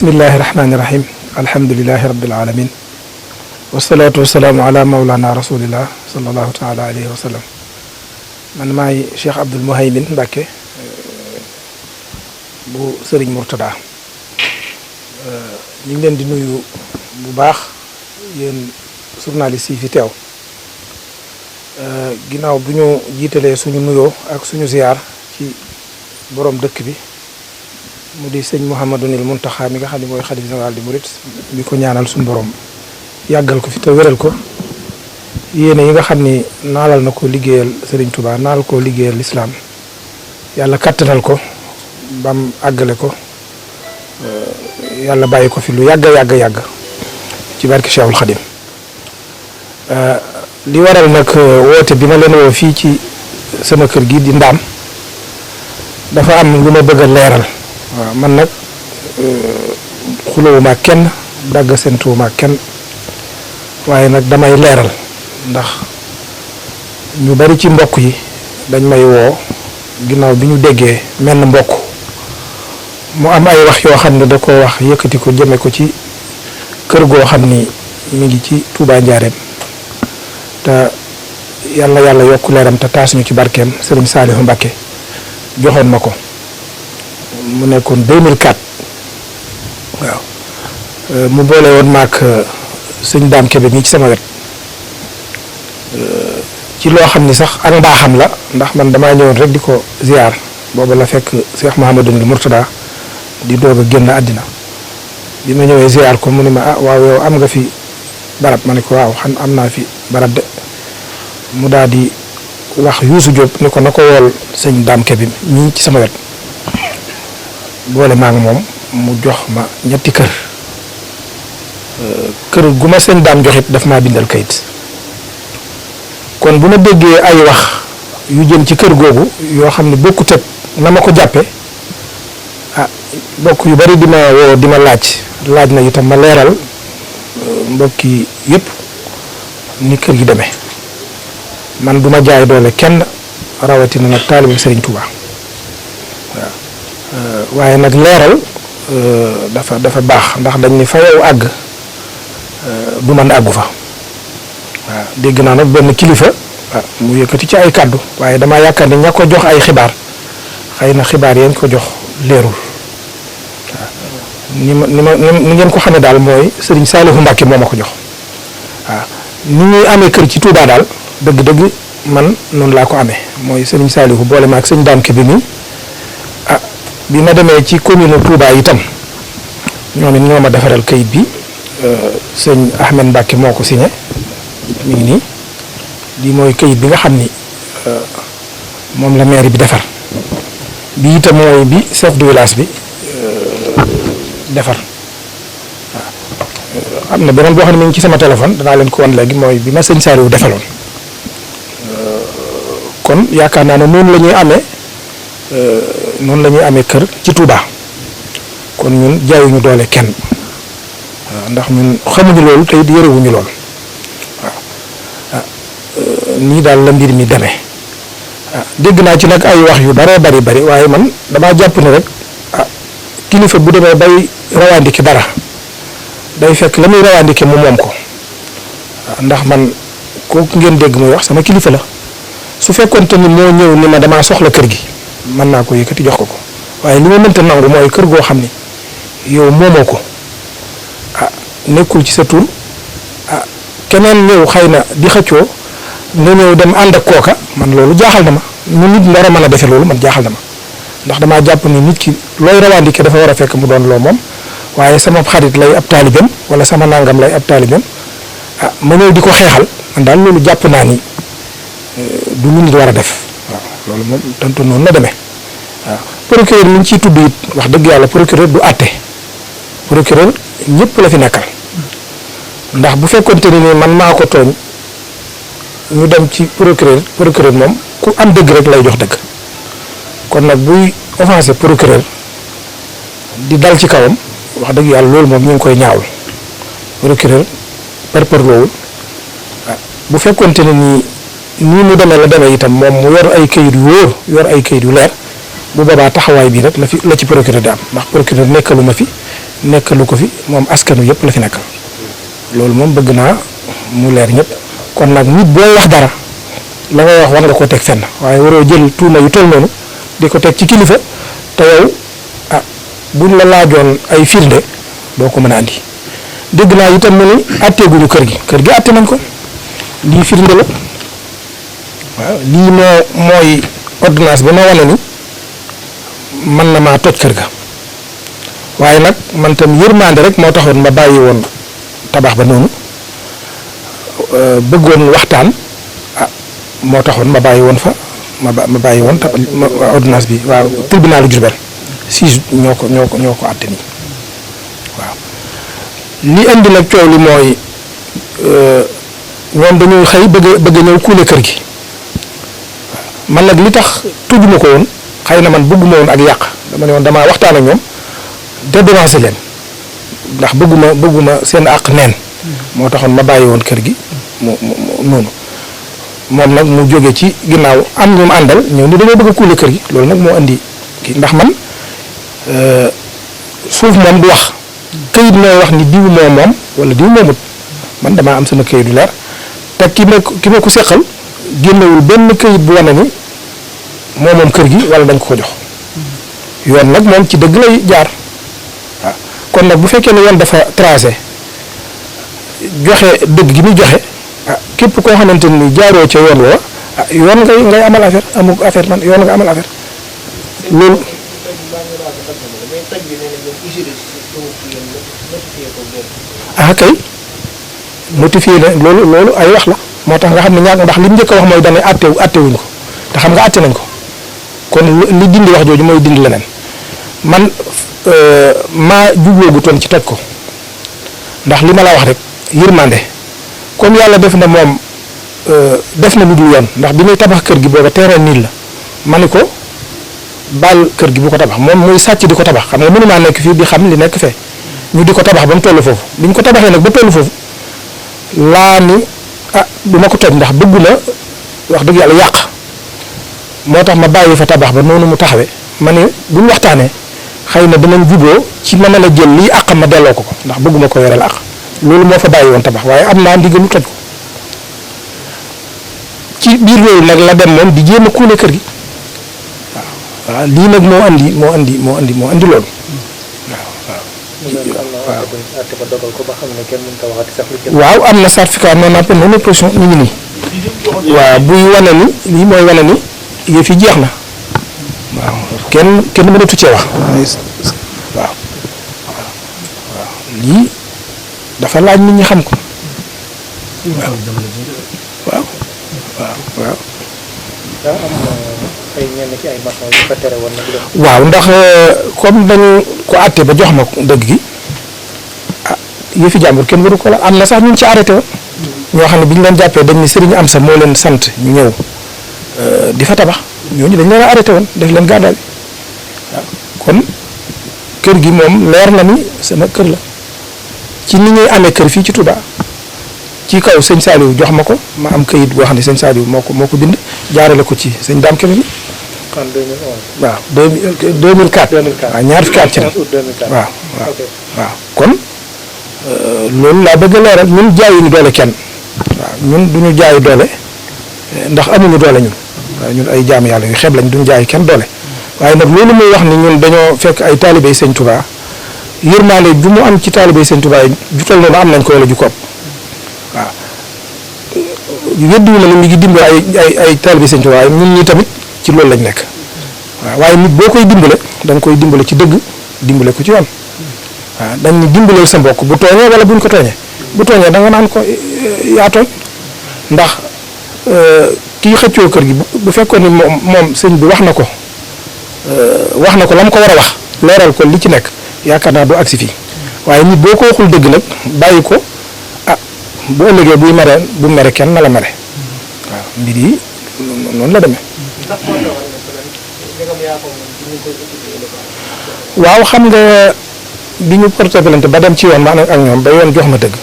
bismillahi rahmaani rahim alhamdulilahi rabbil alamin wasalaatu wasalaamu ala maulana rasulillah salallahu taala alayhi wa sallam. man maay Cheikh Abdoul Mouhaymin Mbacke bu Serigne Mourtada. ñu ngi leen di nuyu bu baax yéen journaliste yi fi teew ginnaaw bu ñu jiitalee suñu nuyoo ak suñu ziyaar ci borom dëkk bi mu di sëñ Mouhamadunil Muntaxa mi nga xam ne mooy xalif général di murit bi ko ñaanal suñu borom yàggal ko fi te wéral ko yéene yi nga xam ni naalal na ko liggéeyal Serigne Touba naal ko liggéeyal lislaam yàlla kattanal ko bam àggale ko yàlla bàyyi ko fi lu yàgg ci barke Cheikhul Khadim. li waral nag woote bi ma leen woo fii ci sama kër gi di Ndaam dafa am lu ma bëgg a leeral. waaw man nag xulóowuma kenn dagg sentuwuma kenn waaye nag damay leeral ndax ñu bari ci mbokk yi dañ may woo ginnaaw bi ñu déggee menn mbokk mu am ay wax yoo xam ne da ko wax yëkkati ko jëme ko ci kër goo xam ni mi ngi ci Touba Njaareem te yàlla yokk leeram te taas ñu ci barkeem Serigne Saliou Mbacké joxoon ma ko mu nekkoon 2004 waaw mu boole woon maak sëñ Daam Kebe mii ci sama wet ci loo xam ni sax ak mbaaxam la ndax man damaa ñëwoon rek di ko ziar booba la fekk Cheikh Mouhamadunil Mourtada di doog a génn àddina bi ma ñëwee ziar ko mu ne ma waaw yow am nga fi barab ma ne ko waaw xam am naa fi barab de mu daal di wax Youssou Diop ni ko na ko wool sëñ Daam Kebe mii ci sama wet boole maa ngi moom mu jox ma ñetti kër gu ma sëñ Daam joxit daf maa bindal kayit kon bu ma déggee ay wax yu jëm ci kër googu yoo xam ne bokkut ak na ma ko jàppe bokk yu bari di ma woo di ma laaj na itam ma leeral mbokki yëpp ni kër gi demee man du ma jaay doole kenn rawatina nag taalibu Serigne Touba waaye nag leeral dafa baax ndax dañ ni fa yow àgg du man àggu fa waaw dégg naa nag benn kilifa mu yëkkati ci ay kàddu waaye damaa yaakaar ne ña ko jox ay xibaar xëy na xibaar yañ ko jox leerul waaw ni ngeen ko xamee daal mooy Serigne Saliou Mbacké moo ma ko jox waaw ni ñuy amee kër ci Touba daal dëgg-dëgg man noonu laa ko amee mooy Serigne Saliou boole ma ak sëñ Daam Kebe bi bi ma demee ci commune Touba itam ñoom it ñoo ma defaral kayit bi sëñ Ahmed Mbacke moo ko signé mi ngi nii lii mooy kayit bi nga xam ni moom la maire bi defar bi itam mooy bi chef de village bi defar waaw am na beneen boo xam ne mi ngi ci sama téléphone danaa leen ko wan léegi mooy bi ma sëñ Saliou defaloon kon yaakaar naa ne noonu la ñuy amee kër ci Touba kon ñun jaayuñu doole kenn waaw ndax ñun xamuñu loolu te it yërewuñu lool waaw nii daal la mbir mi demee dégg naa ci nag ay wax yu bare bari waaye man damaa jàpp ne rek kilifa bu demee bay rawandike dara day fekk la muy rawandike mu moom ko ndax man kooku ngeen dégg muy wax sama kilifa la su fekkoonte ni moo ñëw ni ma damaa soxla kër gi mën naa ko yëkkati jox ko waaye li ma mënta nangu mooy kër goo xam ni yow moomoo ko nekkul ci sa tur keneen ñëw xëy na di xëccoo nga ñëw dem ànd ak kooka man loolu jaaxal na ma nu nit war a mën a defee loolu man jaaxal na ma ndax damaa jàpp ni nit ki looy rawandike dafa war a fekk mu doon loo moom waaye sama xarit lay ab taalibeem wala sama nangam lay ab taalibeem ma ñëw di ko xeexal man daal loolu jàpp naa ni du lu nit war a def waaw loolu moom tontu noonu la demee waaw procureur mi ngi ciy tudd it wax dëgg yàlla procureur du àtte procureur ñëpp la fi nekkal ndax bu fekkonte ni man maa ko tooñ ñu dem ci procureur moom ku am dëgg rek lay jox dëgg kon nag buy offensé procureur di dal ci kawam wax dëgg yàlla loolu moom ñu ngi koy ñaawul procureur parparloowul bu fekkonte ne nii mu demee la demee itam moom mu yor ay kayit yu wóor yor ay kayit yu leer bu boobaa taxawaay bi rek la ci procureur di am ndax procureur nekkaluma fi nekkalu ko fi moom askanu yëpp la fi nekkal loolu moom bëgg naa mu leer ñëpp kon nag nit booy wax dara la ngay wax war nga koo teg fenn waaye waroo jël tuuma yu toll noonu di ko teg ci kilifa te yow buñ la laajoon ay firnde doo ko mën a andi dégg naa itam mu ni atteeguñu kër gi atte nañ ko lii firnde la waaw lii mooy ordonnance ba ma wane ni mën na maa toj kër ga waaye nag man tam yërmande rek moo taxoon ma bàyyi woon tabax ba noonu bëggoon waxtaan moo taxoon ma bàyyi woon fa ma bàyyi woon ordonnance bi waaw tribunalu Diourbel siis ñoo ko àtte nii waaw li indi nag coow li mooy ñoom dañuy xëy bëgg ñëw kuule kër gi man nag li tax tujjuma ko woon xëy na man bëgguma woon ak yàq dama ne woon damaa waxtaan ak ñoom dédommagé leen ndax bëgguma seen àq neen moo taxoon ma bàyyi woon kër gi mu noonu moom nag mu jóge ci ginnaaw am ñu mu àndal ñëw ni dañoo bëgg a kuule kër gi loolu nag moo indi kii ndax man suuf moom du wax këyit mooy wax ni diw moo moom wala diw moomut man damaa am sama këyit du leer te ki ma ko seqal génnewul benn këyit bu wane ni moo moom kër gi wala dañ ko jox yoon nag moom ci dëgg lay jaar waaw kon nag bu fekkee ne yoon dafa tracé joxe dëgg gi muy joxe képp koo xamante ni jaaroo ca yoon woo yoon ngay amal affaire amu affaire man yoon nga amal affaire loolu. Kay notifié na loolu ay wax la moo tax nga xam ne ñaar ndax li mu njëkk a wax mooy dañuy àtte wuñ ko te xam nga àtte nañ ko kon li dindi wax jooju mooy dindi leneen man maa jubloogutoon ci toj ko ndax li ma la wax rek yërmande comme yàlla def na moom def na lu dul yoon ndax bi muy tabax kër gi booba terrain nii la ma ni ko baal kër gi bu ko tabax moom muy sàcc di ko tabax xam nga mënumaa nekk fii di xam li nekk fee ñu di ko tabax ba mu toll foofu bi ñu ko tabaxee nag ba toll foofu laa ni du ma ko toj ndax bëgguma wax dëgg yàlla yàq moo tax ma bàyyi fa tabax ba noonu mu taxawee ma ne buñ waxtaanee xëy na danañ juboo ci ma mën a jël lii àqam ma delloo ko ndax bëgguma ko yoreel àq loolu moo fa bàyyi woon tabax waaye am naa ndigalu toj ko ci biir loolu nag la dem moom di jéem a kuule kër gi waaw lii nag moo andi loolu waaw am na certificat non appel non opposition ñu ngi nii waaw buy wane ni lii mooy wane ni yëf yi jeex na waaw kenn mënatu cee wax waaw lii dafa laaj nit ñi xam ko waaw ndax comme dañu ko àtte ba jox ma dëgg gi yëfi jàmbur kenn waru ko la am na sax ñu ci arrêté woon ñoo xam ne bi ñu leen jàppee dañ ni Serigne Amsa moo leen sant ñu ñëw di fa tabax ñooñu dañ leen a arrêté woon def leen gàddaay waaw kon kër gi moom leer na ni sama kër la ci ni ñuy amee kër fii ci Touba ci kaw sëñ Saliou jox ma ko ma am këyit boo xam ne sëñ Saliou moo ko bind jaarale ko ci sëñ Dame Kébé bi. en 2011. waaw 2004. waaw ñaar fukki at ci ren waaw kon loolu laa bëgg a leeral ñun jaayuñu doole kenn waaw ñun duñu jaayu doole ndax amuñu doole ñun waaw ñun ay jaamu yàlla yu xeeb lañ duñu jaay kenn doole waaye nag loolu muy wax ni ñun dañoo fekk ay taalibey sëñ Touba yërmaande ju mu am ci taalibey sëñ Touba yi jutal noonu am nañ ko wala ju ko ëpp waaw weddiwu ma ne mi ngi dimbale ay taalibey sëñ Touba ñun ñi tamit ci loolu lañ nekk waaw waaye nit boo koy dimbale da nga koy dimbale ci dëgg dimbale ko ci yoon waaw dañ ni dimbaleel sa mbokk bu tooñee wala buñ ko tooñee bu tooñee da nga naan ko yaa tooñ ndax kii xëccoo kër gi bu fekkoon ni moom sëñ bi wax na ko la mu ko war a wax leeral ko li ci nekk yaakaar naa du agsi fii waaye nit boo ko waxul dëgg nag bàyyi ko bu ëllëgee bu mere kenn na la mere waaw mbir yi noonu la demee. waaw xam nga bi ñu porté plainte ba dem ci yoon ma ak ñoom ba yoon jox ma dëgg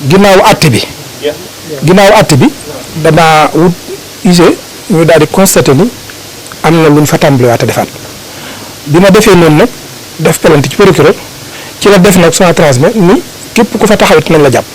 ginnaaw àtte bi damaa wut use ñu daal di constaté ni am na lu ñu fa tàmbaliwaat a defaat bi ma defee noonu nag def plainte ci procureur ci la def nag Sonatrach ni képp ku fa taxawit nañ la jàpp